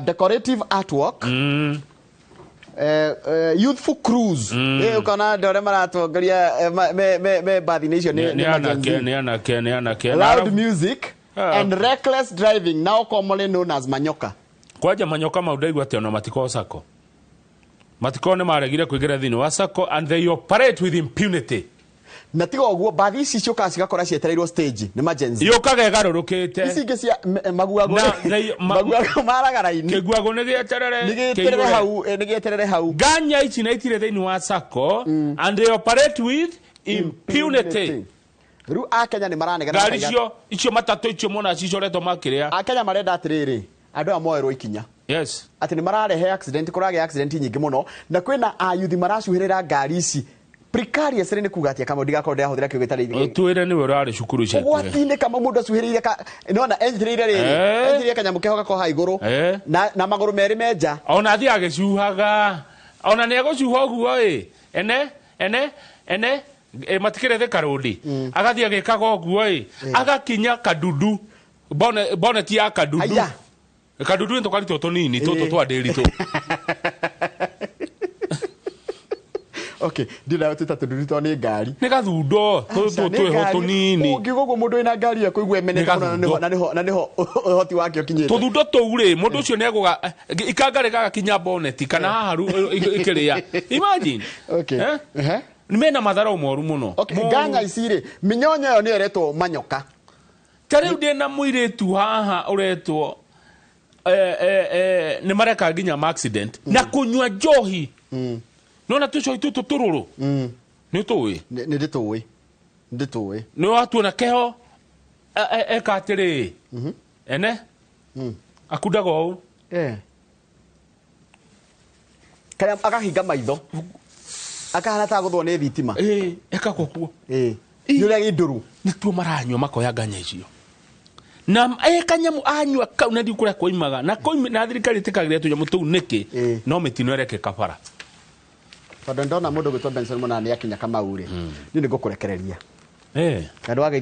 Decorative artwork, youthful crews. Ukona andũ arĩa maratongoria me mbathi-inĩ icio nĩ nĩ ma Gen anake Z. Nĩ anake, nĩ anake. Loud music Ah. and reckless driving, now commonly known as manyoka. Kwanja manyoka mau ndaigua atĩ ona matikorwo sacco, matikorwo nĩ maregire kũingĩra thĩinĩ wa sacco and they operate with impunity. Na tiga ũguo, mbathi ici ciũkaga cigakora cietereirwo stage nĩ ma Gen Z. Yũkaga ĩgarũrũkĩte. Ici ingĩ cia maguagũ Na maguagũ maraga raini. Kĩguagũ nĩ gĩeterere. Nĩ gĩeterere kĩiyũre. hau, nĩ gĩeterere hau. Nganya ici na itirĩ thĩinĩ wa sacco and they operate with impunity. Rĩu Akenya nĩ maranegena Ngari makaiga- icio icio matatũ icio mona cicoretwo makĩrĩa. Akenya marenda atĩrĩrĩ, andũ aya moerwo ikinya atĩ nĩ mararehe accident, kũragĩa accident nyingĩ mũno na kwĩna ayuthi maracuhĩrĩra ngari ici precariously. Nĩ kuga atĩa, Kamau? Ndigakorwo ndĩrahũthĩra kiugo gĩtarĩ Twĩre, nĩwe ũrarĩ cukuru ica ikuhĩ. Ũgwati-inĩ, kama mũndũ acuhĩrĩire ka nona enyitĩrĩire rĩrĩ, enyitĩrĩire kanyamũ keho gakorwo haha igũrũ na magũrũ merĩ menja. Ona athiĩ agĩcuhaga, ona nĩ egũcuha ũguo ĩ ene ene ene ĩ, matikĩrĩ thĩ karũndi, agathiĩ agĩkaga ũguo ĩ, agakinya kadudu boneti ya kadudu. Aya. Kadudu nĩ tũkaritũ tũnini tũtũ twa ndĩri tũ. Okay, ndĩna twĩta tũdudu tondũ nĩ ngari. Nĩ gathundo Aca, tũtũ nĩ twĩho ngari. tũnini. Ũngiuga ũguo, mũndũ wĩna ngari ekũigua emenete Nĩ mũno na nĩho gathundo. na nĩho ũhoti wake ũkinyĩte. Tũthundo tũu rĩ, mũndũ ũcio nĩ egũga ikanga rĩgagakinya boneti kana haha ĩkĩrĩa, imagine. Okay. Eh? Ehe. Mena matharau moru mũno. Okay, Moru. nganya ici rĩ, mĩnyonyo ĩyo nĩyo ĩretwo manyoka. Ta rĩu ndĩna mũirĩtu haha ũretwo nĩ mareka nginya ma accident na kũnyua njohi. Nona tũcoi tũtũ tũrũrũ nĩ ũtũĩ? Nĩ ndĩtũĩ, ndĩtũĩ. Nĩ watuona keho eka atĩrĩ ene akundaga ũũ. Karĩa akahinga maitho akahana ta gũthwo nĩ thitima. Ĩ, ekaga ũguo. Nĩ ũrĩa gĩndũrũ. Nĩtuo maranyua makoya nganya icio na kanyamu anyua kau na ndiũ kũrĩa koimaga na koimi na thirikari ĩtĩkagĩria tũnyamũ tũu nĩkĩ? No mĩtino ĩrekĩka bara. Tondũ ndona mũndũ gwĩtwo Benson Mũnana nĩ akinya, Kamau rĩ, niĩ nĩ ngũkũrekereria na ndwagĩrĩire.